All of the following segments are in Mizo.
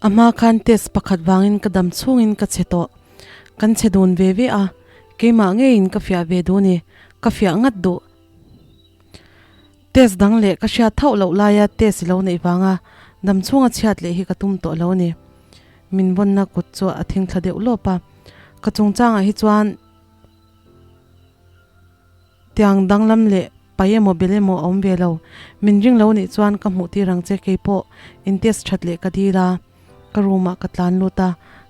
A hma khan test pakhat vangin ka dam chhungin ka chhe tawh. Kan chhe dun ve ve a, keimah ngeiin ka fiah ve duh ni, ka fiah ngat duh. Test dang leh ka hriat thauh loh laia test i lo neih vanga dam chhunga chhiat leh hi ka tum tawh lo ni. Min vawnna kut chu a thing thla deuh lawp a, ka chungchangah hi chuan tiang danglam leh pai emaw bel emaw a awm ve lo. Min ring lo nih chuan ka hmuh tir ang che keipawh in test that leh ka dil a, ka room ah ka tlan lut a,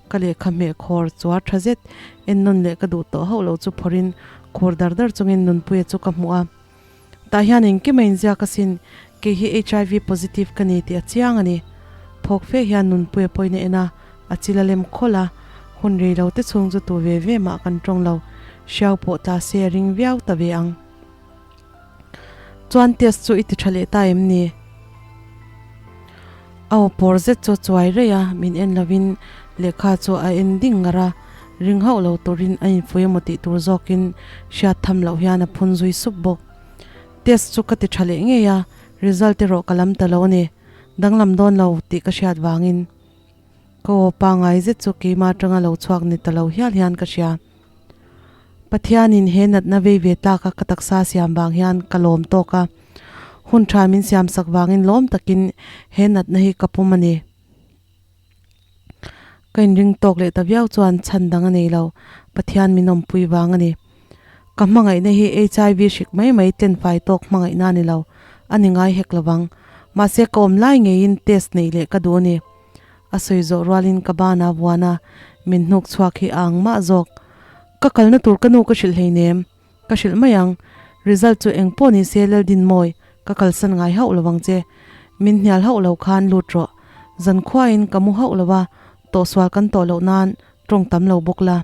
ka lehkha hmeh khawr chuar tha zet en nawn leh ka duh tawh hauh lo chu phawrhin khur dar dar chungin Nunpuia chu ka hmuh a. Tah hian engkim a inziak asin, kei hi HIV positive ka ni tih a chiang a ni. Phawk fe hian Nunpuia pawhin a en a, a chil a lem khawlh a, hun rei lo te chhung chu tu ve ve mah kan tawng lo, hriau pawh tla se a ring viau ta ve ang. Chuan test chu i ti tha leh ta em ni? A aw pawr zet chu a chuai rei a, min en lovin lehkha chu a en ding ngar a, ring hauh lo turin a infui emaw tih tur zawkin hriat tham loh hian a phun zui sup bawk. Test chu ka ti tha leh ngei a, result erawh ka lam ta lo a ni, danglam dawn lo tih ka hriat vangin ka aw pangngai zet chu keimah atanga lo chhuak ni ta lo hial hian ka hria. Pathianin he natna vei ve tlaka ka taksa siam vang hian ka lawm tawk a, hun tha min siam sak vangin lawm takin he natna hi ka pum a ni. Ka inring tawk leh ta viau chuan chhan dang a nei lo, Pathian min awmpui vang a ni. Ka hmangaihna hi HIV hrik mai mai tlenfai tawk hmangaihna a ni lo, a ni ngai hek lovang. Mahse ka awm lai ngeiin test neih leh ka duh a ni. A sawi zawh rualin ka ban a vuan a, min hnuk chhuak hi a ang mah zawk. Ka kalna tur ka nu ka hrilh hleinem, ka hrilh mai ang. Result chu eng pawh ni se Laldinmawi, ka kalsan ngai hauh lo ang che. Min hnial hauh lo khan lut rawh. Zankhuain ka mu hauh lo a, tawhsual kan tawh loh nan tawng tam lo bawk la.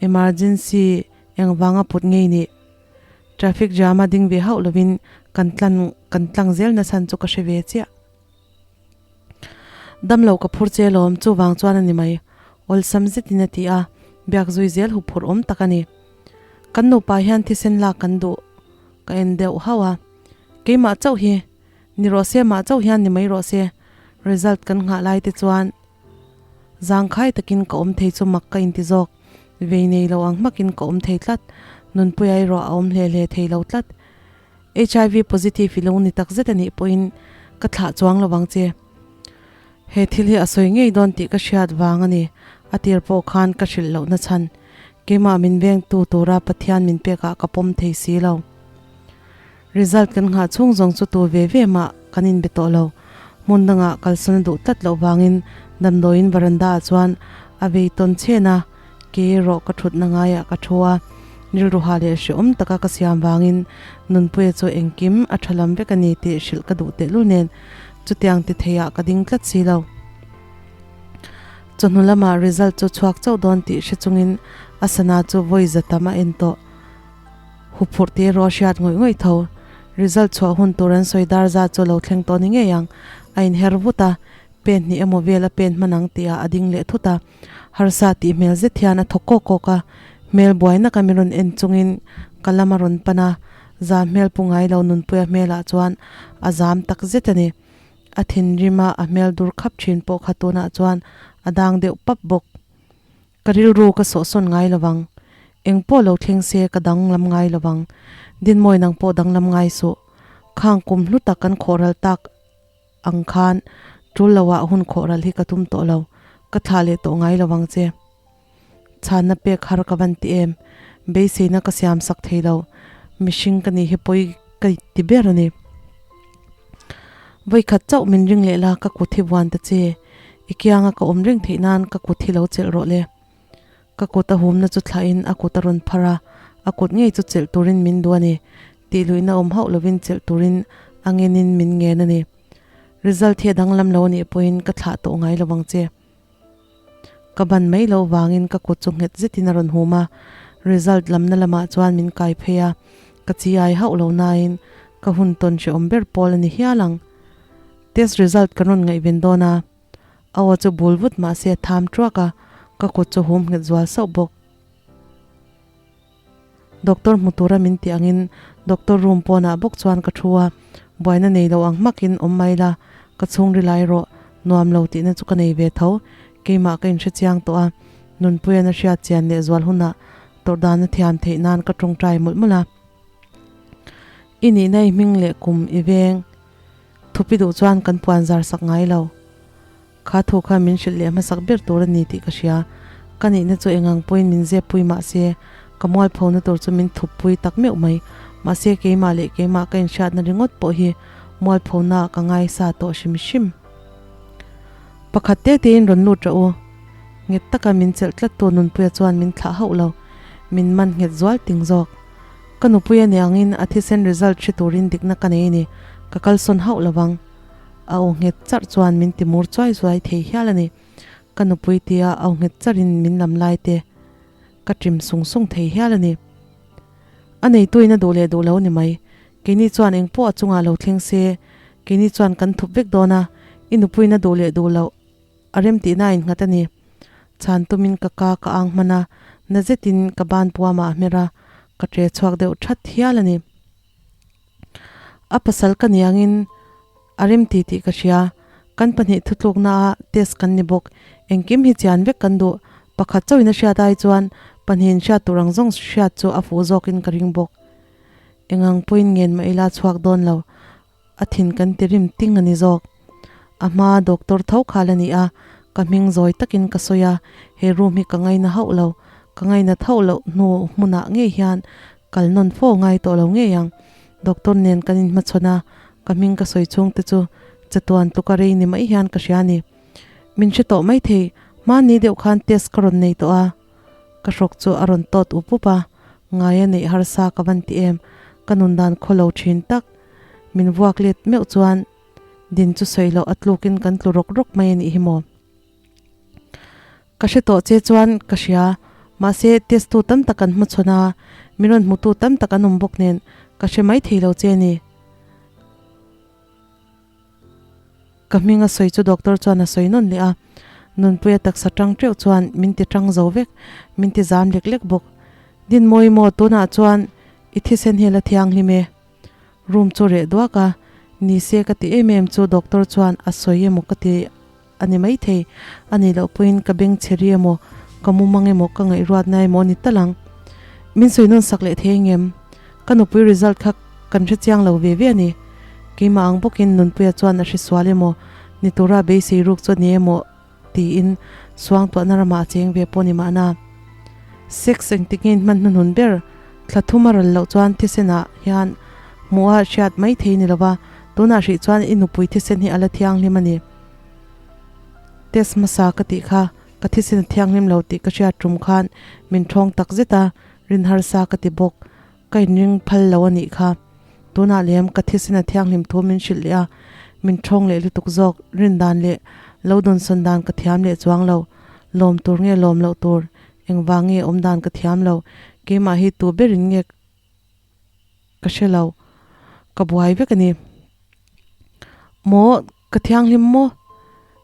Emergency engvanga put ngei nih? Traffic jam a ding ve hauh lovin kan tlan kan tlang zel nachhan chu ka hre ve chiah. Damlo ka phur che lawm, chuvang chuan a ni mai, awlsam zetin a ti a, biak zui zel hu phur awm tak a ni. Kan nupa hian thisen lak kan duh ka en deuh hauh a, keimah chauh hi ni rawh se, mah chauh hian ni mai rawh se, result kan nghah lai te chuan zangkhai takin ka awm thei chu mak ka inti zawk, vei nei lo ang hmakin ka awm thei tlat, nunpuia erawh a awm hle hle thei lo tlat. HIV positive i lo ni tak zet a nih pawhin ka thlah chuang lo vang che. He thil hi a sawi ngei dawn tih ka hriat vang a ni. A tir pawh khan ka hrilh loh na chhan. Keimah min vengtu tura Pathian min pekah ka pawm thei si lo. Result kan nghah chhung zawng chu tu ve ve mah kan inbe tawh lo. Hmun dangah kalsan a duh tlat loh vangin damdawiin veranda ah chuan a vei tawn chhen a. Ke erawh ka thutna ngaiah ka thu a, rilruha leh hrehawm taka ka siam vangin Nunpuia chu engkim a tha lam vek a ni tih hrilh ka duh tehlul nen chutiang ti theiah ka ding tlat si lo. Chawhnu lamah result chu chhuak chauh dawn tih hre chungin a sana chu vawi za tam a en tawh. Huphurh tih erawh a hriat ngawih ngawih tho. Result chhuah hun tur an sawi dar zat chu lo thleng tawh ni ngei ang. A inher vut a, pen hnih emaw vel a pen hman ang tihah a ding leh thut a. Harsa tih hmel zet hian a thawk kawk kawk a, hmel buai naka min rawn en chungin ka lam a rawn pan a, zam hmel pu ngai lo Nunpuia hmelah chuan a zam tak zet a ni. A thinrim a, a hmel dur khap thin pawh kha tunah chuan a dang deuh pap bawk. Ka rilru ka sawhsawn ngai lovang, eng pawh lo thleng se ka danglam ngai lovang, Dinmawi nang pawh danglam ngai suh, khang kum hlu tak kan khawhral tak ang khan tul lo ah hun khawh ral hi ka tum tawh lo, ka thlah leh tawh ngai lo ang che. Chhanna pek har ka van ti em, beiseina ka siam sak thei lo, mihring ka nih hi pawi ka ti ber a ni. Vawikhat chauh min ring leh la ka kut hi vuan ta che, i kianga ka awm reng theih nan ka kut hi lo chelh rawh le. Ka kut a humna chu thlahin a kut a rawn phar a, a kut ngei chu chelh turin min duh a ni. Tih luihna awm hauh lovin chelh turin a ngenin min ngen a ni. Result hi a danglam lo a nih pawhin ka thlah tawh ngai lo vang che. Ka ban mai loh vangin ka kut chu nghet zetin a rawn hum a, result lamna lamah chuan min kai phei a, ka chi ai hauh lo nain ka hun tawn hrehawm ber pawl a ni hial ang. Test result kan rawn ngaihven dawn a. A aw chu bul vut mahse a tham truak a, ka kut chu hum nghet zual sauh bawk. Doctor hmu tura min tih angin doctor room pawnah bawk chuan ka thu a, buaina nei lo ang hmakin awm mai la, ka chhungril ai rawh, Nuam lo tihna chu ka nei ve tho. Keimah ka inhre chiang tawh a, Nunpuian a hriat chian leh zual hunah tawrh dan a thiam theih nan ka tawngtai mawlh mawlh a. I nihna i hming leh kum i veng thupi duh chuan kan puan zar sak ngai lo. Kha thu kha min hrilh leh hmasak ber tur a ni tih ka hria. Ka nihna chu engang pawhin min zep pui mah se, ka mualphona tur chu min thup pui tak meuh mai. Mahse keimah leh keimah ka inhriatna ringawt pawh hi mualphona ka ngaisa tawh hrim hrim. Pakhat te tein rawn lut rawh u. Nghet taka min chelh tlattu Nunpuia chuan min thlah hauh lo. Min man nghet zual ting zawk. Ka nupui a ni angin a thisen result hre turin dikna ka nei a ni. Ka kalsawn hauh lo vang. A aw nghet charh chuan min ti mur chuai zuai thei hial a ni. Ka nupui tia aw nghet charhin min lam lai te ka ṭim sung sung thei hial a ni. A neituin a duh leh duh lo ni mai. Keini chuan eng pawh a chungah lo thleng se, keini chuan kan thup vek dawn a, i nupuiin a duh leh duh loh a rem tihna a innghat a ni. Chhan tumin ka ka ka ang hman a, na zetin ka ban puamah a hmer a, ka ṭe chhuak deuh ṭhat hial a ni. A pasal ka ni angin a rem ti tih ka hria. Kan pahnih thutlukna a test kan ni bawk. Engkim hi chian vek kan duh. Pakhat chauhin a hriat ai chuan pahnihin hriat tur ang zawng hriat chu a fuh zawkin ka ring bawk. Engang pawhin ngen mah ila chhuak dawn lo. A thin kan ti rim ting a ni zawk. A hma doctor tho khal a ni a, ka hming zawi takin ka sawi a, he room hi ka ngaina hauh lo. Ka ngaina thauh loh hnu hmunah ngei hian kal nawn fo ngai tawh lo ngei ang. Doctor nen kan inhmachhawn a, ka hming ka sawi chhung te chu chatuan tluka rei ni mai hian ka hria a ni. Min hre tawh maithei, hmanni deuh khan test ka rawn nei tawh a. Ka hrawk chu a rawn tawt up up a, ngai a neih harsa ka van ti em, ka nun dan khaw lo thin tak. Min vuak let meuh chuan din chu sawi loh a tlukin kan tlu rawk rawk mai a nih hi maw. Ka hre tawh che chuan ka hria, mahse test tu tam tak an hmachhawn a, min rawn hmutu tam tak an awm bawk nen ka hre mai thei lo che a ni. Ka hming a sawi chu doctor chuan a sawi nawn leh a, Nunpuia taksa tang teuh chuan min ti tang zo vek, min ti zam lek lek bawk. Dinmawi maw tunah chuan i thisen hi la thianghlim e. Room chu reh duak a, ni se ka ti em em chu doctor chuan a sawi emaw ka ti a ni maithei, a nih loh pawhin ka beng chhe ri emaw, ka mumang emaw ka ngaihruatna emaw a ni tal ang. Min sawi nawn sak leh thei engem? Ka nupui result kha kan hre chiang lo ve ve a ni. Keimah ang bawkin Nunpuia chuan a hre sual emaw, ni tura beisei ruk chu a ni emaw tiin suangtuahna ramah a cheng ve pawh a ni mahna. Sex engtik nge inhman hnuhnun ber thla thum a ral loh chuan thisenah hian hmuh a hriat mai thei ni lova, tunah hrih chuan i nupui thisen hi a la thianghlim a ni. Test hmasa ka tih kha ka thisen a thianghlim lo tih ka hriat tum khan min thawng tak zet a, Rin harsa ka ti bawk, ka inring phal lo a nih kha. Tunah lem ka thisen a thianghlim thu min hrilh leh a, min thawng leh lutuk zawk, rin dan leh lo dawnsawn dan ka thiam leh chuang lo. Lawm tur nge lawm loh tur, engvang nge awm dan ka thiam lo, keimah hi tu berin nge ka hre lo, ka buai vek a ni. Maw, ka thianghlim maw?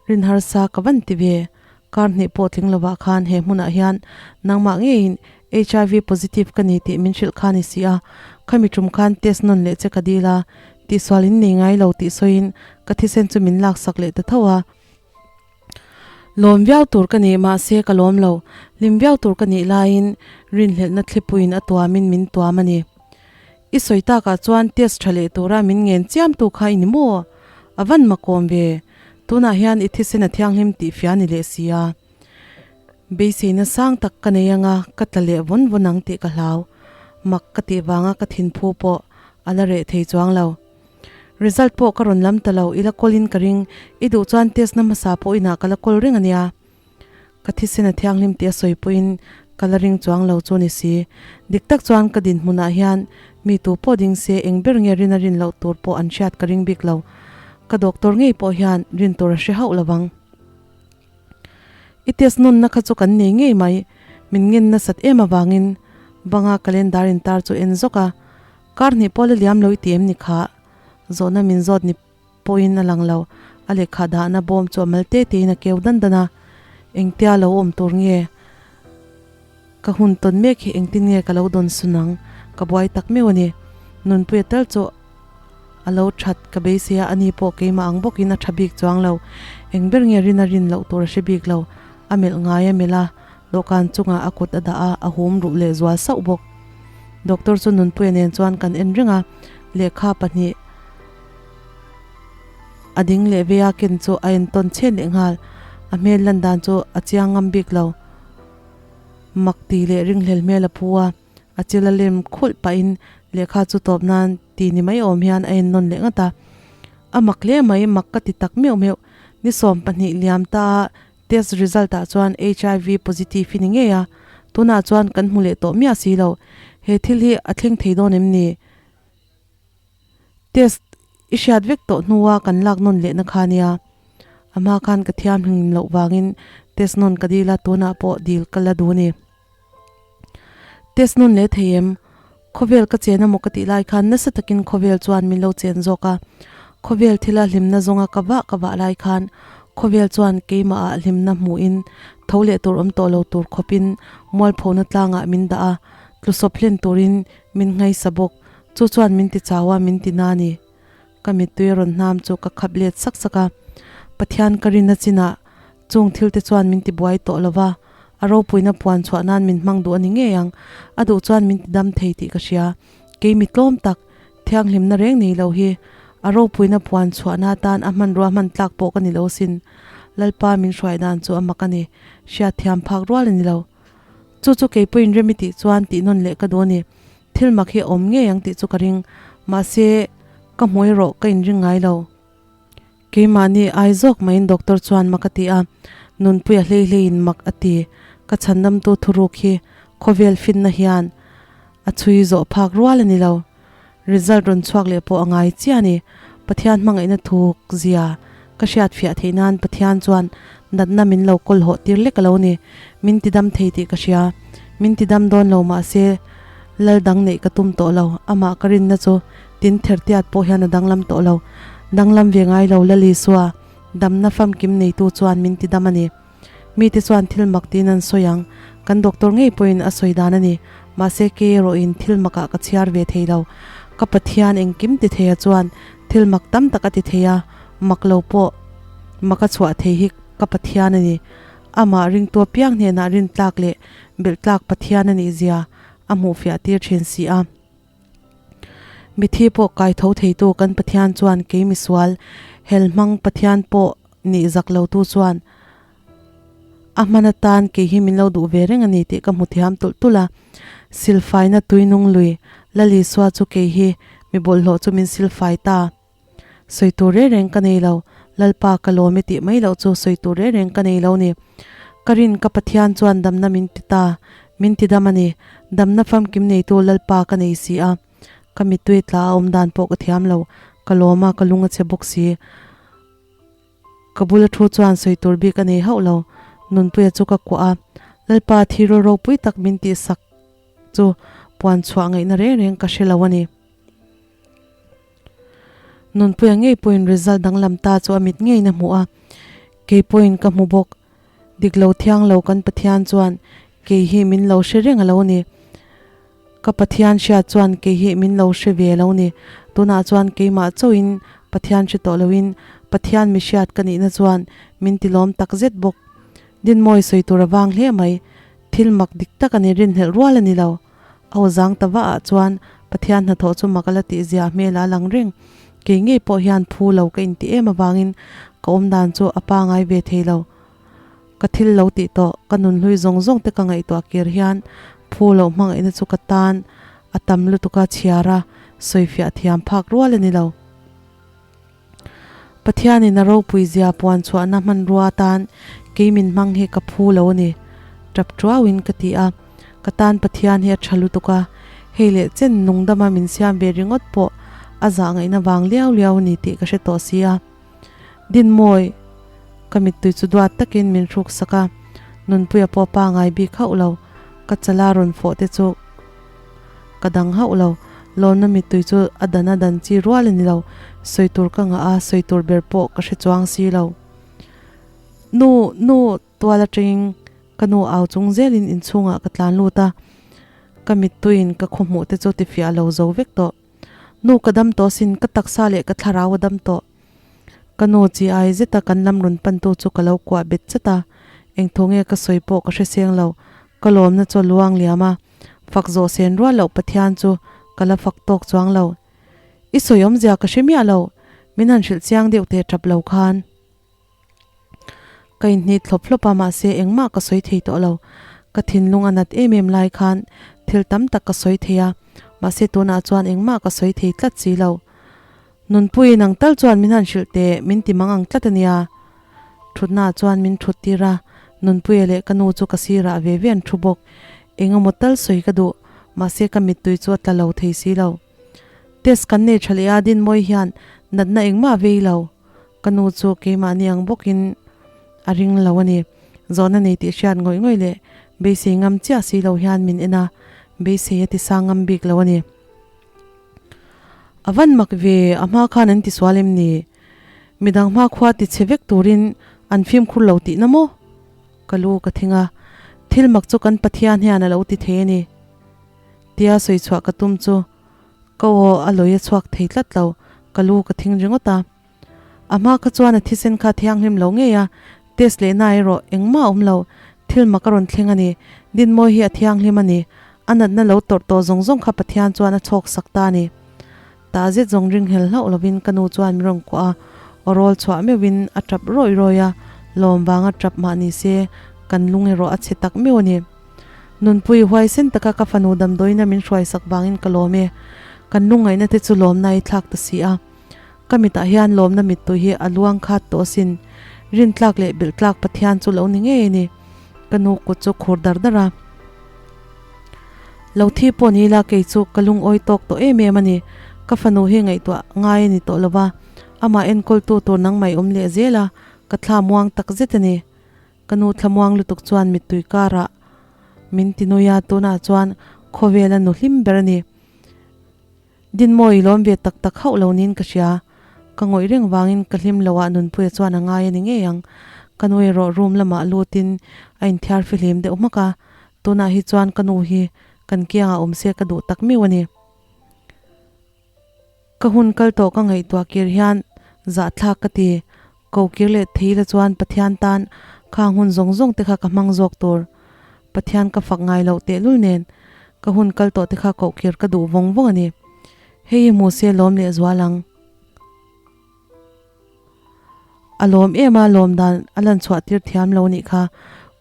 Rin harsa ka van ti ve. Kar hnih pawh tling lovah khan he hmunah hian nangmah ngeiin HIV positive ka ni tih min hrilh kha ni si a, khami tum khan test nawn leh che ka dil a, tihsual in nei ngai lo tih sawiin ka thisen chu min laksak leh ta tho a. Lawm viau tur ka ni mahse ka lawm lo, hlim viau tur ka nih laiin rinhlelhna thlipuiin a tuamin min tuam a ni. I sawi takah chuan test tha leh tura min ngen chiam tu kha i ni maw? A van makawm ve. Tunah hian i thisen a thianghlim tih fia ni leh si a. Beiseina sang tak ka nei anga ka tla leh vawn vawn ang tih ka hlau. Mak ka tih vanga ka thinphu pawh a la reh thei chuang lo. Result pawh ka rawn lam ta lo, i la kawlin ka ring. I duh chuan test na hmasa pawh inah ka la kawl reng a nia. Ka thisen a thianghlim tih a sawi pawhin ka la ring chuang lo chu ni si. Dik tak chuan ka dinhmunah hian mi tu pawh ding se eng ber nge rin a rin loh tur pawh an hriat ka ring bik lo. Ka doctor ngei pawh hian rin tur a hre hauh lo vang. I test nawnna kha chu kan nei ngei mai. Min ngen nasat em avangin banga calendar intar chu en zawk a. Kar hnih pawh la liam lo i ti em ni kha? Zawhna min zawt ni pawhin a lang lo. A lehkha dahna bawm chu a mal te tein a keu dan dan a. Engtia lo awm tur nge? Ka hun tawn mek hi engtin nge ka lo dawn sun ang? Ka buai tak meuh a ni. Nunpuia tal chu a lo that ka beisei a, ani pawh keimah ang bawkin a tha bik chuang lo. Eng ber nge rin a rin loh tur a hre bik lo. A melh ngai a melh a, dawhkan chungah a kut a dah a, a hum ruh leh zual sauh bawk. Doctor chu Nunpuia nen chuan kan en reng a, lehkha pahnih a ding leh vei a ken chu a entawn chhen leh nghal. A hmel lan dan chu a chiang ngam bik lo. Mak ti leh ringhlel hmel a phu a, a chil a lem khulh pahin lehkha chu tawp nan ti ni mai awm hian a en nawn leh ngat a. A mak hle mai, mak ka ti tak meuh meuh. Ni 12 liam ta a test result ah chuan HIV positive hi ni ngei a, tunah chuan kan hmu leh tawh miah si lo. He thil hi a thleng thei dawn em ni? Test i hriat vek tawh hnua kan lak nawn lehna kha nia. A hma khan ka thiam hlim loh vangin test nawn ka dil a, tunah pawh dil ka la duh a ni. Test nawn leh thei em? Khawvel ka chen emaw ka tih lai khan nasa takin khawvel chuan min lo chen zawk a. Khawvel thila hlimna zawnga ka vah ka vah lai khan khawvel chuan keimahah hlimna hmuhin tho leh tur awm tawh lo tur khawpin mualphona tlangah min dah a, tlusawp hlen turin min nghaisa bawk. Chu chuan min ti chau a, min ti na a ni. Ka mittui a rawn hnam chu ka khap let sak sak a. Pathian ka rinna chinah chung thil te chuan min ti buai tawh lo va, a ropuina puan chhuah nan min hmang duh a ni ngei ang. A duh chuan min ti dam thei tih ka hria. Kei mi tlawm tak, thianghlimna reng nei lo hi a ropuina puan chhuahna atan a hmanrua hman tlak pawh ka ni lo sin. Lalpa min hruai dan chu a mak a ni. Hriatthiam phak rual a ni lo. Chu chu kei pawhin rem i tih chuan tih nawn leh ka duh a ni. Thil mak hi a awm ngei ang tih chu ka ring, mahse ka hmu erawh ka inring ngai lo. Keimahni ai zawk maiin doctor chuan mak a ti a, Nunpuia hlei hleiin mak a ti. Ka chhandamtu thuruk hi khawvel finna hian a chhui zawh phak rual a ni lo. Result rawn chhuak leh pawh a ngai chiah a ni. Pathian hmangaihna thuk zia ka hriat fiah theih nan Pathian chuan natna min lo kawl hawh tir lek a lo ni. Min tidam thei tih ka hria. Min tidam dawn lo mahse lal dang neih ka tum tawh lo. Amah ka rinna chu tin thertiat pawh hian a danglam tawh lo. Danglam ve ngai lo Lal Isua damna famkim neitu chuan min tidam a ni. Mite chuan thil mak tiin an sawi ang. Kan doctor ngei pawhin a sawi dan a ni. Mahse kei erawhin thil makah ka chhiar ve thei lo. Ka Pathian engkim ti theia chuan thil mak tam tak a ti thei a, mak lo pawh mak a chhuah thei hi ka Pathian a ni. Amah ringtu apiang hnenah rintlak leh belhtlak Pathian a nih zia a hmuhfiah tir thin si a. Mithi pawh kai tho theitu kan Pathian chuan kei misual, hel hmang Pathian pawh nih zak lotu chuan a hman atan kei hi min lo duh ve reng a ni tih ka hmu thiam tulh tulh a. Silfaina tuinung lui Lal Isua chu kei hi mi bawlhhlawh chu min silfai ta. Sawi tur reng reng ka nei lo, Lalpa ka lawm e tih mai loh chu sawi tur reng reng ka nei lo ni. Ka rin ka Pathian chuan damna min ti ta, min ti dam a ni. Damna famkim neitu Lalpa ka nei si a. Ka mittui tla a awm dan pawh ka thiam lo, ka lawm a, ka lung a chhe bawk si. Ka bula thu chuan sawi tur bik a nei hauh lo, Nunpuia chu ka kuah a, Lalpa thi ro ropui tak min tihsak chu puan chhuah ngaihna reng reng ka hre lo a ni. Nunpuia ngei pawhin result danglam ta chu a mit ngeiin a hmu a, kei pawhin ka hmu bawk. Dik lo thiang lo kan Pathian chuan kei hi min lo hre reng a lo ni. Ka Pathian hriat chuan kei hi min lo hre ve lo ni. Tunah chuan keimah chauhin Pathian hre tawh loin Pathian mi hriat ka nihna chuan min tilawm tak zet bawk. Dinmawi sawi tur a vang hle mai. Thil mak dik tak a ni rinhlelh rual a ni lo. A aw zang ta vah ah chuan Pathian hnathawh chu mak a la tih zia hmel a lang reng. Kei ngei pawh hian phu lo ka intih em avangin ka awm dan chu a pangai ve thei lo. Ka thil lo tih tawh, ka nunhlui zawng zawng te ka ngaihtuah kir hian phu loh hmangaihna chu ka tan a tam lutuk a chhiar a, sawifiah thiam phak rual a ni lo. Pathianin a ropui zia puan chhuahna hmanrua atan kei min hmang hi ka phu lo a ni, tap tuauin ka ti a. Ka tan Pathian hi a tha lutuk a, hei leh chen nungdama min siam ve ringawt pawh a zah ngaihna vang liau liau a ni tih ka hre tawh si a. Dinmawi, ka mittui chu duat takin min hruk sak a, Nunpuia pawh pa ngai bik hauh lo, ka chala rawn fawh te chu ka dang hauh lo, lawmna mittui chu a dan a dan chi rual a ni lo, sawi tur ka ngah a, sawi tur ber pawh ka hre chuang si lo. Nu, nu, tual atangin ka nu au chung zelin inchhungah ka tlan lut a, ka mittuiin ka khawhmuh te chu tifiah lo zo vek tawh. Nu ka dam tawh sin, ka taksa leh ka thlarau a dam tawh. Ka nu chi ai zeta kan lam rawn pantu chu ka lo kuah bet chat a, engthaw nge ka sawi pawh ka hre seng lo, ka lawmna chu a luang liam a, fak zawh sen rual loh Pathian chu ka la fak tawk chuang lo. I sawi awmzia ka hre miah lo, min han hrilh chiang deuh teh tap lo khan. Ka inhnit thlawp thlawp a, mahse engmah ka sawi thei tawh lo. Ka thinlung a nat em em lai khan thil tam tak ka sawi thei a, mahse tunah chuan engmah ka sawi thei tlat si lo. Nunpuiin ang tal chuan min han hrilh teh, min ti mang ang tlat a nia. Thutnaah chuan min thut tir a, Nunpuia leh ka nu chu ka sirah ve ve an thu bawk. Eng emaw tal sawi ka duh, mahse ka mittui chu a tla lo thei si lo. Test kan nei tha leh a, Dinmawi hian natna engmah vei lo. Ka nu chu keimahni ang bawkin a ring lo a ni. Zawhna nei tih hriat ngawih ngawih leh beisei ngam chiah si lo hian min en a, beisei a ti sang ngam bik lo a ni. A van mak ve, a hma khan an ti sual em ni? Midang hma khua ti chhe vek turin an fimkhur lo tihna maw? Ka lu ka thing a, thil mak chu kan Pathian hian a lo ti thei a ni. Tia sawi chhuah ka tum chu ka aw a lawi a chhuak thei tlat lo, ka lu ka thing ringawt a. A hma kha chuan a thisen kha thianghlim lo ngei a, test leh na erawh engmah a awm lo, thil mak a rawn thleng a ni, Dinmawi hi a thianghlim a ni, a natna lo tawrh tawh zawng zawng kha Pathian chuan a chhawk sak ta a ni. Tah zet zawng ring hel hlauh lovin ka nu chuan min rawn kuah a, aw rawl chhuah meuhin a tap rawih rawih a, lawm vanga tap mah ni se kan lung erawh a chhe tak meuh a ni. Nunpui huaisen taka ka fanu damdawiina min hruaisak vangin ka lawm e, kan lungngaihna te chu lawmna i thlak ta si a. Ka mitah hian lawmna mittui hi a luang khat tawh asin. Rintlak leh bilhtlak Pathian chu lo ni ngei a ni. Ka nu kut chu khur dar dar a. Lo thi pawh ni ila kei chu ka lungawi tawk tawh em em a ni. Ka fanu hi ngaihtuah ngai a ni tawh lo va, amah enkawltu tur nangmah i awm leh zel a, ka thla muang tak zet a ni. Ka nu thlamuang lutuk chuan mittui karah min ti nui a, tunah chuan khawvela nu hlim ber a ni. Dinmawi lawm ve tak tak hauh lo niin ka hria. Ka ngawih reng vangin ka hlim lo ah Nunpuia chuan a ngai a ni ngei ang. Ka nu erawh room lamah lutin a inthiar fihlim deuh hmak a, tunah hi chuan ka nu hi kan kiangah awm se ka duh tak miau a ni. Ka hun kal tawh ka ngaihtuah kir hian zahthlak ka ti. Ko kir leh thei la chuan Pathian tan khang hun zawng zawng te kha ka hmang zawk tur. Pathian ka fak ngai loh tehlul nen ka hun kal tawh te kha koh kir ka duh vawng vawng a ni. Hei hi hmu se lawm leh zual ang. A lawm em a, lawm dan a lan chhuah tir thiam lo nih kha.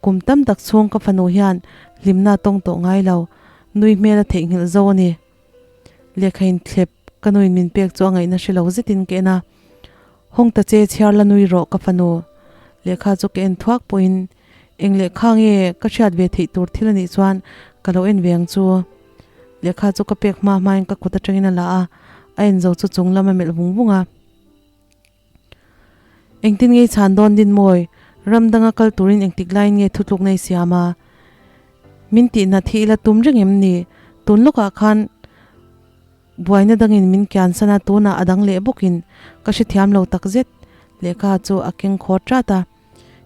Kum tam tak chhung ka fanu hian hlimna a tawng tawh ngai lo. Nui hmel a theihnghilh zo a ni. Lehkha in thlep ka nuin min pek chu a ngaihna hre lo zetin ka en a. Hawng ta che chhiar la nui rawh ka fanu. Lehkha chu ka en thuak pawhin eng lehkha nge ka hriat ve theih tur thil a nih chuan ka lo en ve ang chu. Lehkha chu ka pek hma hmain ka kut atangin a la a, a en zo chu chung lam a melh vung vung a. Engtin nge i chhan dawn Dinmawi? Ram danga kal turin engtik laiin nge thutlukna i siam a? Min tihnat hi i la tum reng em ni? Tun lawkah khan buaina dangin min kiansan a, tunah a dang leh bawkin ka hrethiam lo takzet. Lehkha chu a keng khawr ṭat a.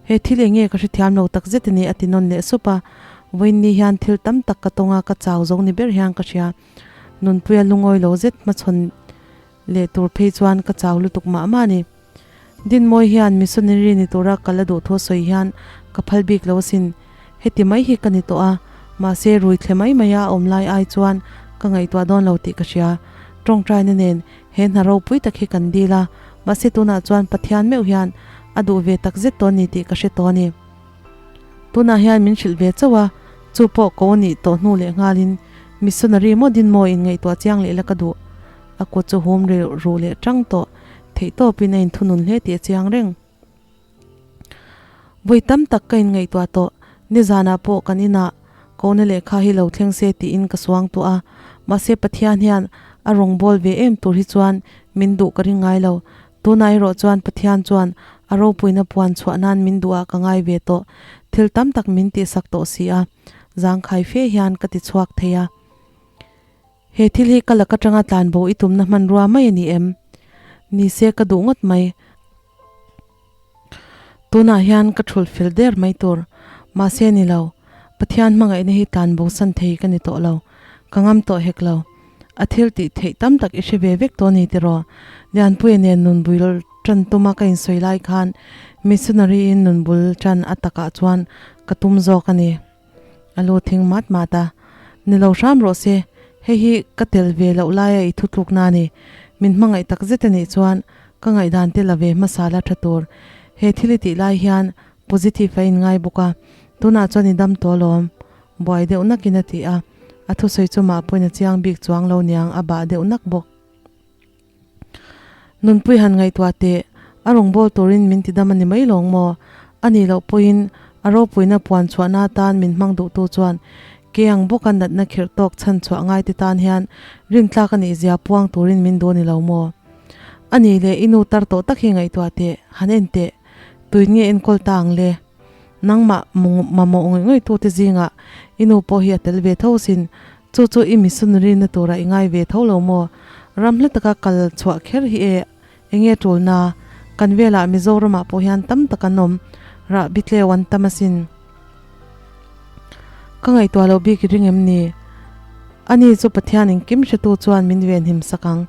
He thil eng nge ka hrethiam lo takzet a ni a ti nawn leh sup a. Vawiinni hian thil tam tak ka tawng a, ka chau zo ni ber hian ka hria. Nunpuia lungawi lo zet hmachhawn leh tur phei chuan ka chau lutuk mah mah a ni. Dinmawi hian missionary ni tura ka la duh thu a sawi hian ka phal bik lo asin. Heti mai hi ka ni tawh a, mahse rui thle mai mai a awm lai ai chuan ka ngaihtuah dawn lo tih ka hria. Tawngtaina nen he hna ropui tak hi kan dil a, mahse tunah chuan Pathian meuh hian a duh ve tak zet tawh a ni tih ka hre tawh a ni. Tunah hian min hrilh ve chauh a, chu pawh ko nih tawh hnu leh nghalin missionary maw din maw in ngaihtuah chiang leh la ka duh. A kut chu hum ru leh tang tawh, theihtawpin a inthunun hle tih a chiang reng. Vawi tam tak ka inngaihtuah tawh, nizanah pawh kan inah Kohna lehkha hi lo thleng se tiin ka suang tawh a, mahse Pathian hian a rawngbâwl ve em tur hi chuan min duh ka ring ngai lo. Tunah erawh chuan Pathian chuan a ropuina puan chhuah nan min duh ah ka ngai ve tawh, thil tam tak min tihsak tawh si a, zangkhai fe hian ka ti chhuak thei a. He thil hi ka lak atanga tlanbo i tumna hmanrua mai a ni em? Ni se ka duh ngawt mai. Tunah hian ka thulh fel der mai tur. Mahse ni lo. Pathian hmangaihna hi tlanbo san thei ka ni tawh lo. Ka ngam tawh hek lo. A thil tih theih tam tak i hre ve vek tawh a ni tiraw? Lianpuia nen nun bul tan tuma ka insawi lai khan missionary in nun bul tan a takah chuan ka tum zawk a ni. A lu thing mat mat a, Ni lo hram rawh se, hei hi ka tel ve loh laia i thutlukna a ni. Min hmangaih tak zet a nih chuan ka ngaihdan te la ve hmasa la tha tur. He thil i tih lai hian positive a inngai bawk a, tunah chuan i dam tawh alawm. Buai deuh nakin a ti a, a thusawi chu mah pawhin a chiang bik chuang lo niang a bah deuh nak bawk. Nunpui han ngaihtuah teh, a rawn bawl turin min ti dam a ni mai lawng maw? A nih loh pawhin a ropuina puan chhuahna atan min hmang duhtu chuan ke ang bawka natna khirh tawk chhan chhuah ngaite tan hian rintlak a nih zia puang turin min duh a ni lo maw? A nih leh i nu tar tawh tak hi ngaihtuah teh, han en teh, tuin nge enkawl ta ang le? Nangmah mamawh ngawih ngawih tute zingah i nu pawh hi a tel ve tho sin, chu chu i missionary na turah i ngai ve tho lo maw? Ram hla taka kal chhuah kher hi e, enge tulna? Kan velah Mizoramah pawh hian tam tak an awm, rah bitleu an tam asin. Ka ngaihtuah loh bik i ring em ni? Ani chu Pathian engkim hretu chuan min venhim sak ang,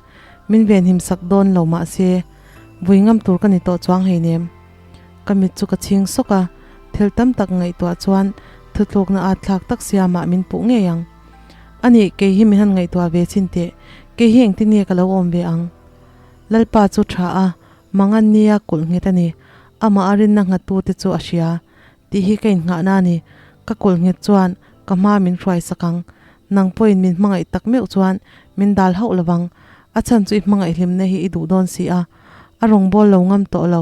min venhim sak dawn lo mahse, vui ngam tur ka ni tawh chuang hleinem. Ka mit chu ka chhing sawk a, thil tam tak ngaihtuah chuan thutlukna at thlak tak siamah min puh ngei ang. A nih, kei hi min han ngaihtuah ve chin teh, kei hi engtin nge ka lo awm ve ang? Lalpa chu tha a, mangan nia kulh nghet a ni, amah a rinna nghattute chu a hria tih hi ka innghahna a ni. Ka kulh nghet chuan ka hma min hruai sak ang, nang pawhin min hmangaih tak meuh chuan min dal hauh lovang, a chhan chu i hmangaih hlimna hi i duh dawn si a, a rawngbâwl lo ngam tawh lo.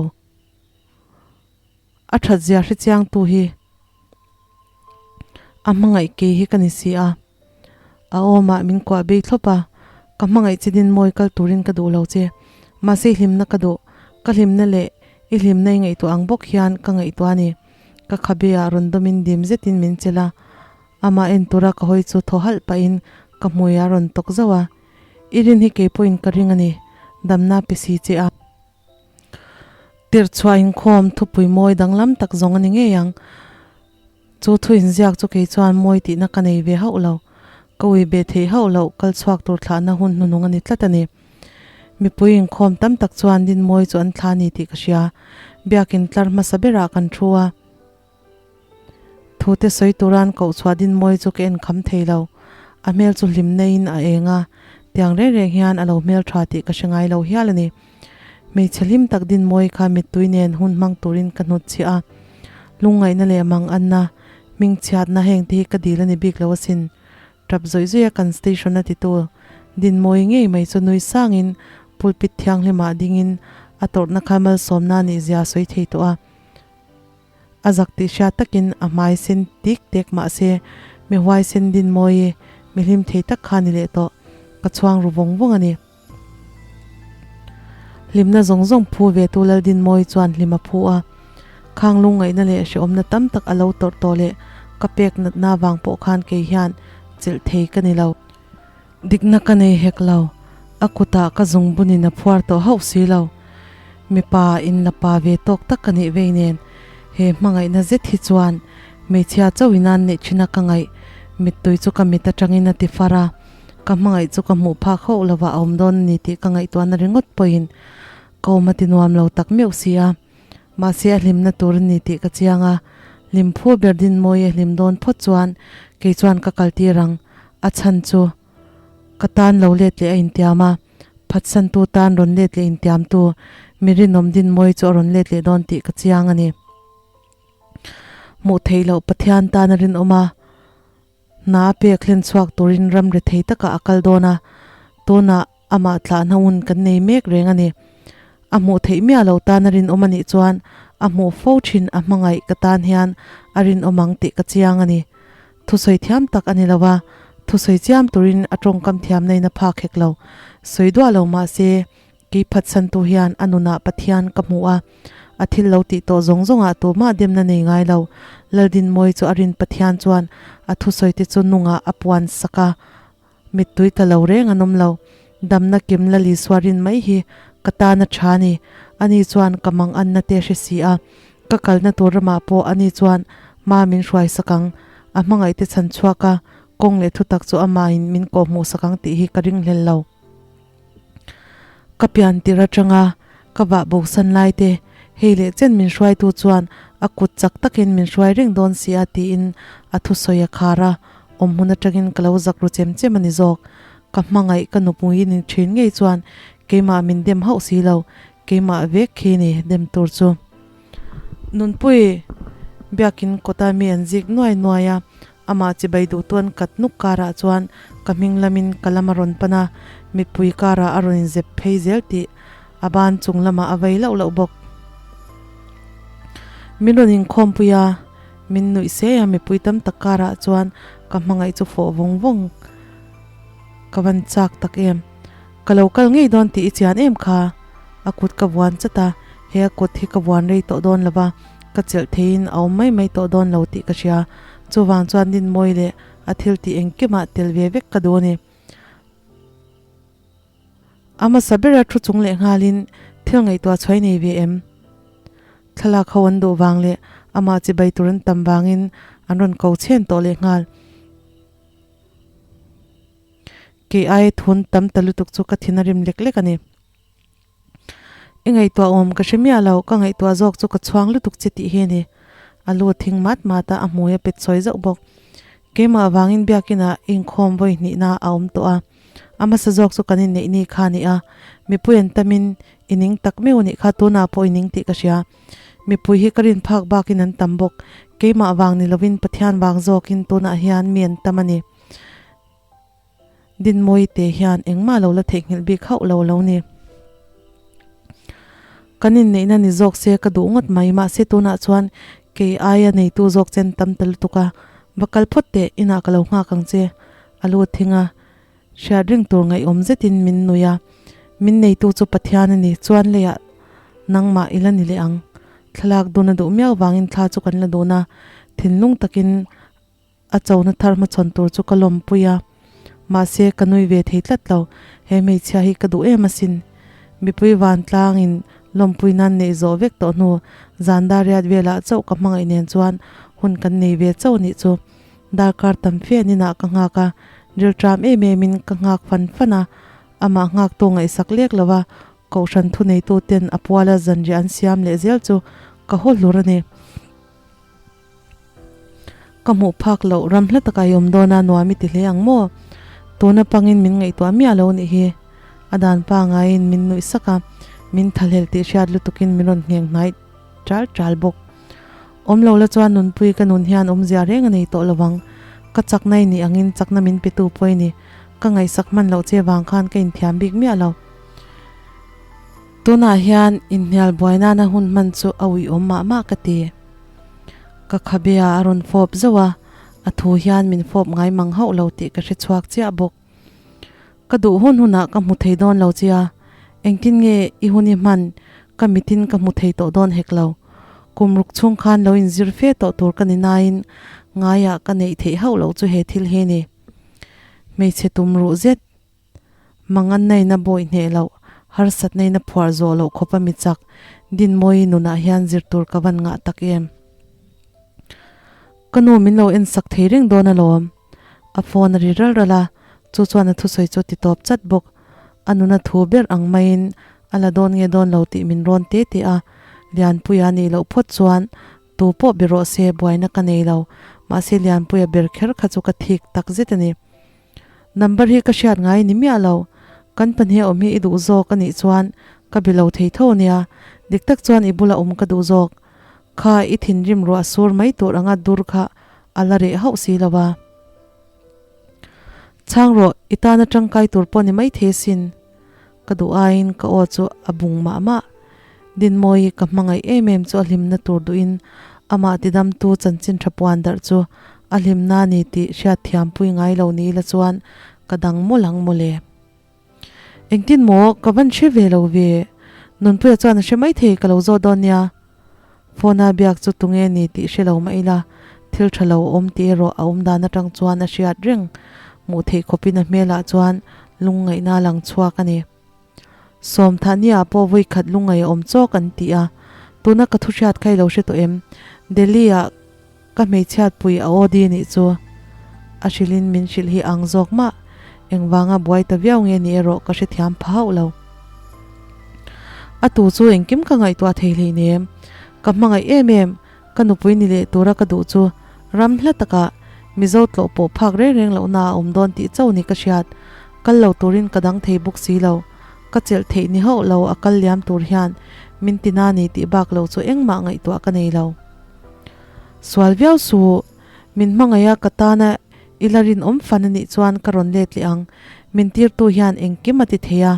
A that zia hre chiang tu hi a hmangaih kei hi ka ni si a, a awmah min kuah bei thlawp a, ka hmangaih che din mawi kal turin ka duh lo che, mahse i hlimna ka duh, ka hlimna leh i hlimna i ngaihtuah ang bawk hian ka ngaihtuah a ni, ka khabe ah rawn dawmin dim zetin min chelh a, amah en tura ka hawi chu thaw halh pahin ka hmui a rawn tawk zauh a, i rin hi keipawhin ka ring a ni, damna pe si che a. Tirhchhuah inkhawm thupui mawi danglam tak zawng a ni ngei ang. Chu thu inziak chu kei chuan mawi tihna ka nei ve hauh lo. Ka ui be theih hauh loh kal chhuak tur thlahna hun hnunung a ni tlat a ni. Mipui inkhawm tam tak chuan Dinmawi chu an thla a ni tih ka hria. Biakin tlar hmasa berah kan thu a. Thute sawi turan koh chhuah Dinmawi chu ka en kham thei lo. A hmel chu hlim neiin a eng a, tiang reng reng hian a lo hmel tha tih ka hre ngai lo hial a ni. Hmeichhe hlim tak Dinmawi kha mittui nen hun hmang turin ka hnut chhiah a. Lungngaihna leh mang anna, hmingchhiatna heng te hi ka dil a ni bik lo asin. Tap zawih zawih a kan station a titu Dinmawi ngei mai chu nui sangin pulpit thianghlimah dingin a tawrhna kha malsawmna a nih zia a sawi thei tawh a. A zak tih hriat takin a hmai sen tik tek mah se mi huaisen Dinmawi mi hlim thei tak kha ni leh tawh ka chhuang ru vawng vawng a ni. Hlimna zawng zawng phu ve tu Lal Dinmawi chuan hlim a phu a, khang lungngaihna leh hrehawmna tam tak a lo tawrh tawh leh ka pek natna vang pawh khan kei hian chelh thei ka ni lo. Dikna ka nei hek lo, a kutah ka zungbunin a phuar tawh hauh si lo. Mipa in la pa ve tawk tak ka nih vei nen, he hmangaihna zet hi chuan hmeichhia chauhin an neih thin a ka ngaih mittui chu ka mit atangin a ti far a, ka hmangaih chu ka hmuh phak hauh lovah a awm dawn a ni tih ka ngaihtuahna ringawt pawhin ka awm a ti nuam lo tak meuh si a. Mahse a hlimna tur a ni tih ka chiang a, hlim phu ber Dinmawi a hlim dawn phawt chuan kei chuan ka kaltir ang, a chhan chu ka tan lo let leh a intiam a, phatsantu tan rawn let leh intiamtu mi rinawm Dinmawi chu a rawn let leh dawn tih ka chiang a ni. Hmuh theih loh Pathian tan a rinawm a. Hna a pek hlen chhuak turin ram rethei takah a kal dawn a, tunah amah tlahna hun kan nei mek reng a ni. A hmuh theih miah lo tan a rinawm a nih chuan a hmuh fo thin a hmangaih ka tan hian a rinawm ang tih ka chiang a ni. Thusawi thiam tak a ni lo a, thusawi chiam turin a tawngkam thiamna in a phak hek lo. Sawi duah lo mah se Kei phatsantu hian a nunah Pathian ka hmu a, a thil lo tih tawh zawng zawngah tumah demna nei ngai lo. Laldinmawi chu a rin Pathian chuan a thusawite chu nungah a puan sak a, mittui ta lo reng an awm lo. Damna kim Lalisua rin mai hi ka tan a tha ni. Ani chuan ka mang anna te hre si a, ka kalna tur ramah pawh ani chuan hma min hruai sak ang. A hmangaihte chhan chhuak a. Kawng leh thutak chu amahin min kawh hmuhsak ang tih hi ka ringhlel lo. Ka pian tirh atanga ka vah bosan lai te, hei leh chen min hruaitu chuan a kut chak takin min hruai reng dawn si a tiin a thusawi a khar a, awm hmun atangin ka lo zak ru chem chem a ni zawk. Ka hmangaih ka nupui ni thin ngei chuan keimah min dem hauh si lo, keimah vek khi ni dem tur chu. Nunpui biakin kawta mi an zik nuai nuai a, Amah chibai duhtu an kat nuk karah chuan ka hming lamin ka lam a rawn pan a, mipui karah a rawn inzep phei zel tih a ban chung lamah a vei lauh lauh bawk. Min rawn inkhawmpui a, min nuih se a, mipui tam tak karah chuan ka hmangaih chu fawh vawng vawng ka van chak tak em. Ka lo kal ngei dawn tih i chian em kha? A kut ka vuan chat a, he a kut hi ka vuan rei tawh dawn lo va, ka chelh theiin a awm mai mai tawh dawn lo tih ka hria. Chuvang chuan Dinmawi leh a thil tih engkimah tel ve vek ka duh a ni. A hmasa bera thu chung leh nghalin thil ngaihtuah chhuai nei ve em? Thlalak ho an duh vang leh amah chibai tur an tam vangin an rawn ko chhen tawh leh nghal. Kei aia thun tam ta lutuk chu ka thin a rim lek lek a ni. I ngaihtuah awm ka hre miah lo, ka ngaihtuah zawk chu ka chhuang lutuk che tih hi a ni. A lu thing mat mat a, a hmui a pet sawi zauh bawk. Keimah avangin biakinah inkhawm vawi hnihna a awm tawh a, a hmasa zawk chu kan inneih ni kha a ni a. Mipui an tamin i ning tak meuh a nih kha, tunah pawh i ning tih ka hria. Mipui hi ka rin phak bakin an tam bawk. Keimah vang ni lovin Pathian vang zawkin tunah hian mi an tam a ni. Dinmawi te hian engmah lo la theihnghilh bik hauh lo lo ni. Kan inneihna ni zawk se ka duh ngawt mai, mahse tunah chuan kei aia neitu zawk chen tam ta lutuk a, va kal phawt teh, inah ka lo nghak ang che, a lu thing a, hriat ring tur ngaihawm zetin min nui a, min neitu chu Pathian a ni, chuan leiah nangmah i la ni leh ang. Thlalak dun a duh miau vangin thla chu kan la dun a, thinlung takin A chona thar hmachhawn tur chu ka lawmpui a, mahse ka nui ve thei tlat lo, he hmeichhia hi ka duh em asin. Mipui vantlangin lawmpui nan neih zawh vek tawh hnu zan dar riat velah chauh ka hmangaih nen chuan hun kan nei ve chauh anih chu. Darkar tam fe an inah ka nghak a, rilṭam em emin ka nghak fan fan a, amah nghaktu ngaihsak lek lo a, kohhran thuneituten a puala zanriah an siam leh zel chu ka haw hlur a ni. Ka hmuh phak loh ram hla taka i awm dawn a, nuam i ti hle ang maw? Tuna pangin min ngaihtuah miah lo nih hi. A dan pangaiin min nuih sak a, min thahlel tih hriat lutukin min rawn ngheng hnai ṭal ṭal bawk. Awm lo la chuan nunpui ka nun hian awmzia reng a nei tawh lo vang. Ka chakna i nih angin chakna min petu pawh i ni. Ka ngaihsak hman loh che vang khan ka inthiam bik miah lo. Tunah hian inhnial buai nana hun hman chu a uiawm mah mah ka ti. Ka khabea a rawn fawp zauh a, a thu hian min fawp ngai mang hauh lo tih ka hre chhuak chiah bawk. Ka duh hun hunah ka hmu thei dawn lo chia, engtin nge i hun i hman ka mitin ka hmu thei tawh dawn hek lo. Kum ruk chhung khan lo inzir fe tawh tur ka ni nain ngaiah ka neih theih hauh loh chu he thil hi ni. Hmeichhe tum ruh zet. Mangannaina bawih hneh loh, harsatnaina phuar zawh loh khawpa mi chak, Dinmawi nunah hian zir tur ka van ngah tak em? Ka nu min lo en sak thei reng dawn alawm. A phone a ri ral ral a, chu chuan a thusawi chu ti tawp chat bawk. A nuna thu ber ang maiin a la dawn nge dawn lo tih min rawn te te a, Lianpuia nih loh phawt chuan tu pawh be rawh se buaina ka nei lo, mahse Lianpuia ber kher kha chu ka thik tak zet a ni. Number hi ka hriat ngai ni miah lo. Kan pahnih awm hi i duh zawk a nih chuan ka be lo thei tho nia. Dik tak chuan i bula awm ka duh zawk. Kha i thinrim ruah sur mai tur anga dur kha a la reh hauh si lo a. Chhang rawh, i tana tangkai tur pawh ni mai thei asin. Ka duh aiin ka aw chu a bung mah mah. Dinmawi ka hmangaih em em chu a hlimna tur duhin amah tidamtu chanchin tha puan darh chu a hlimna a ni tih hriatthiampui ngai lo ni ila chuan ka dang mawlh ang mawle. Engtin maw ka van hre ve lo ve? Nunpuia chuan a hre maithei ka lo zawt dawn nia. Phone a biak chu tunge ni tih hre lo mah ila, thil tha lo awm tih erawh a awm dan atang chuan a hriat reng. Hmuh theih khawpin a hmelah chuan lungngaihna a lang chhuak a ni. Sawmthahnia pawh vawi khat lungngaih a awm chawk an ti a, tuna ka thu hriat kha i lo hre tawh em? Delhi ah ka hmeichhiatpui a OD nih chu. A hrilhin min hrilh hi ang zawk mah. Engvanga buai ta viau nge ni erawh ka hrethiam pha hauh lo. A tu chu engkim ka ngaihtuah thei hleinem. Ka hmangaih em em, ka nupui ni leh tura ka duh chu ram hla takah Mizo tlawh pawh phak reng reng lohna a awm dawn tih chauh ni ka hriat. Kal lo turin ka dang thei bawk si lo. Ka chelh theih ni hauh lo a kal liam tur hian min ti na ni tih bak lo chu engmah ngaihtuah ka nei lo. Sual viau su, min hmangaih a ka tana i la rinawm fan a nih chuan ka rawn let leh ang. Min tirtu hian engkim a ti thei a,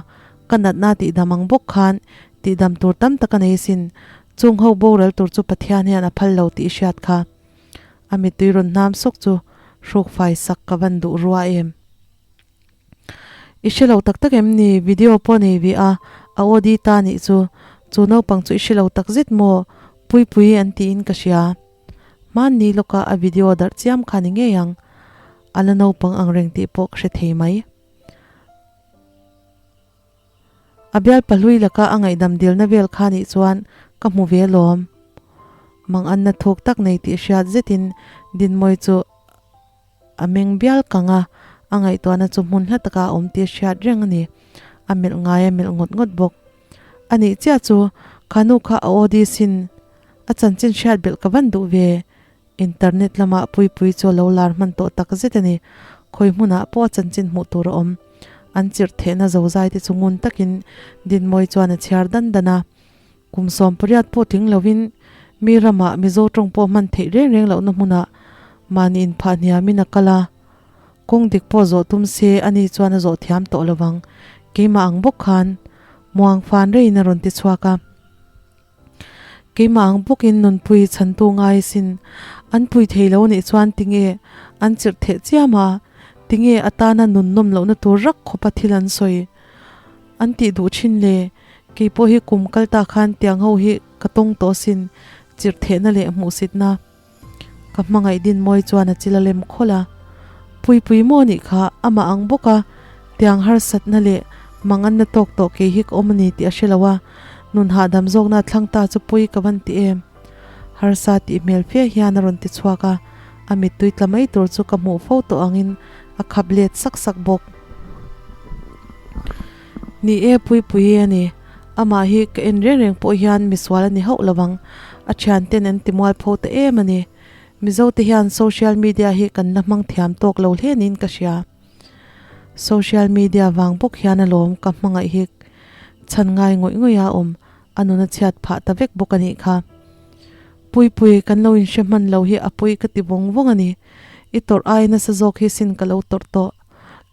ka natna tihdam ang bawk khan tihdam tur tam tak a nei sin. Chung ho boral tur chu Pathian hian a phal lo tih i hriat kha. A mittui rawn hnam sawk chu hruk fai sak ka van duh rua em. I hre lo tak tak em ni? Video pawh nei ve a, a OD ta nih chu. Chu naupang chu i hre lo tak zet maw? Puipui an tiin ka hria. Hmanni lawka a video darh chiam kha ni ngei ang. A la naupang ang reng tih pawh ka hre thei mai. A bial pahlui laka a ngaihdam dilna vel kha nih chuan ka hmu ve lawm. Manganna thuk tak nei tih hriat zetin Dinmawi chu A meng bial kang a, a ngaihtuahna chu hmun hla taka a awm tih hriat reng a ni. A melh ngai a melh ngawt ngawt bawk. A nih chiah chu, kha nu kha a aw disin a chanchin hriat belh ka van duh ve. Internet lamah Puipui chu a lo lar hman tawh tak zet a ni. Khawi hmunah pawh a chanchin hmuh tur a awm. An chirh thehna zozai te chu ngun takin Dinmawi chuan a chhiar dan dan a. Kum 18 pawh tling lovin mi ramah Mizo tawng pawh hman theih reng reng lohna hmunah mahni inphah hniamin a kal a. Kawng dik pawh zawh tum se ani chuan a zawh thiam tawh lovang. Keimah ang bawk khan muang fan reiin a rawn ti chhuak a. Keimah ang bawkin nunpui chhantu ngai sin an pui thei lo nih chuan tinge an chirh theh chiam a, tinge atana nun nawm lohna tur rak khawpa thil an sawi an tih duh thin le? Kei pawh hi kum kal ta khan tiang ho hi ka tawng tawh sin, chirh thehna leh hmuhsitna. Ka hmangaih din mawi chuan a chil a lem khawlh a. Puipui maw nih kha amah ang bawk a, tiang harsatna leh manganna tawk tawh kei hi ka awm a ni tih a hre lo a, nun hahdam zawkna a thlang ta chu pui ka van ti em. Harsa tih hmel fe hian a rawn ti chhuak a, a mittui tla mai tur chu ka hmuh fo tawh angin a khap let sak sak bawk. Ni e, Puipuii a ni. Amah hi ka en reng reng pawh hian misual a ni hauh lo ang. A thianten an ti mualpho ta em a ni. Mizote hian social media hi kan la hmang thiam tawk lo hle niin ka hria. Social media vang bawk hian alawm ka hmangaih hi chhan ngai ngawih ngawih a awm a nun a chhiat phah ta vek bawk a nih kha. Puipui kan lo inhre hman lo hi a pawi ka ti vawng vawng a ni. I tawrh ai nasa zawk hi sin ka lo tawrh tawh.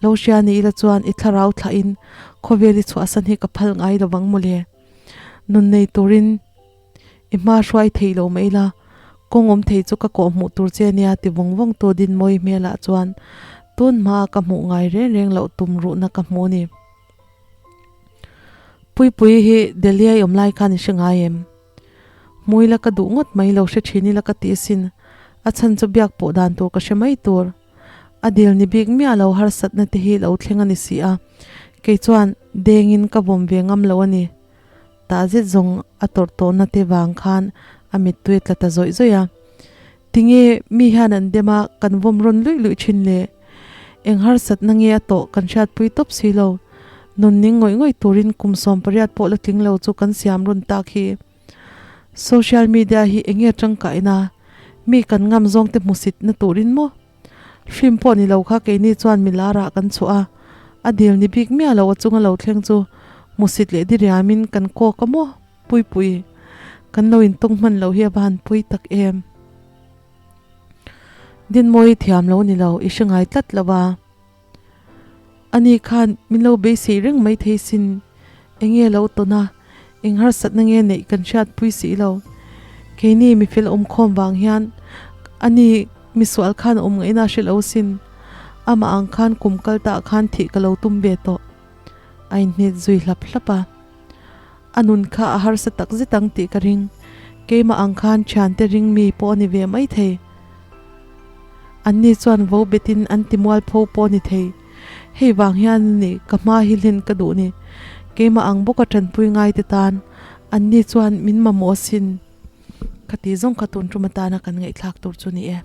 Lo hria ni ila chuan i thlarau thlahin khawvel i chhuahsan hi ka phal ngai lovang mawle. Nun nei turin i hma hruai thei lo mai la, kawng awm thei chu ka kawh hmuh tur che nia ti vawng vawng tu Dinmawi hmelah chuan tun hmaa ka hmuh ngai reng reng loh tum ruhna ka hmu ni. Puipui hi Delhi a i awm lai khan i hre ngai em? Hmui la ka duh ngawt mai lo hre thin ila ka ti asin, a chhan chu biak pawh dan tur ka hre mai tur. A dil ni bik miah lo harsatna te hi lo thleng a ni si a, kei chuan dengin ka vawm ve ngam lo a ni. Tah zet zawng a tawrh tawhna te vang khan a mittui a tla ta zawih zawih a. Tinge mi hian an dem a kan vawm rawn luih luih thin le? Eng harsatna nge a tawh kan hriatpui tawp si lo. Nun ning ngawih ngawih turin kum 18 pawh la tling lo chu kan siam rawn tak hi. Social media hi eng nge tangkaina? Mi kan ngam zawng te hmusit na turin maw? Hrim pawh ni lo kha keini chuan mi larah kan chhuah a, a dil ni bik miah lo a chunga lo thleng chu hmusit leh diriamin kan kawk a maw? Puipui, kan lo intawng hman loh hi a va han pui tak em? Dinmawi thiam lo ni lo, i hre ngai tlat lo a. Ani khan min lo beisei reng mai thei sin, eng nge lo tawn a, eng harsatna nge neih kan hriatpui si lo. Keini mi fel awmkhawm vang hian ani misual khan awm ngaihna a hre lo sin, amah ang khan kum kal tah khan thih ka lo tum ve tawh. A inhnit zui hlap hlap a. A nun kha a harsa tak zet ang tih ka ring. Keimah ang khan thiante ring mi pawh a ni ve mai thei. Anni chuan vo betin an ti mualpho pawh a ni thei. Hei vang hian a ni ka hma hi hlen ka duh ni. Keimah ang bawka tanpui ngaite tan anni chuan min mamawh asin. Ka ti zawng kha tun tum atana kan ngaihthlak tur chu ni e.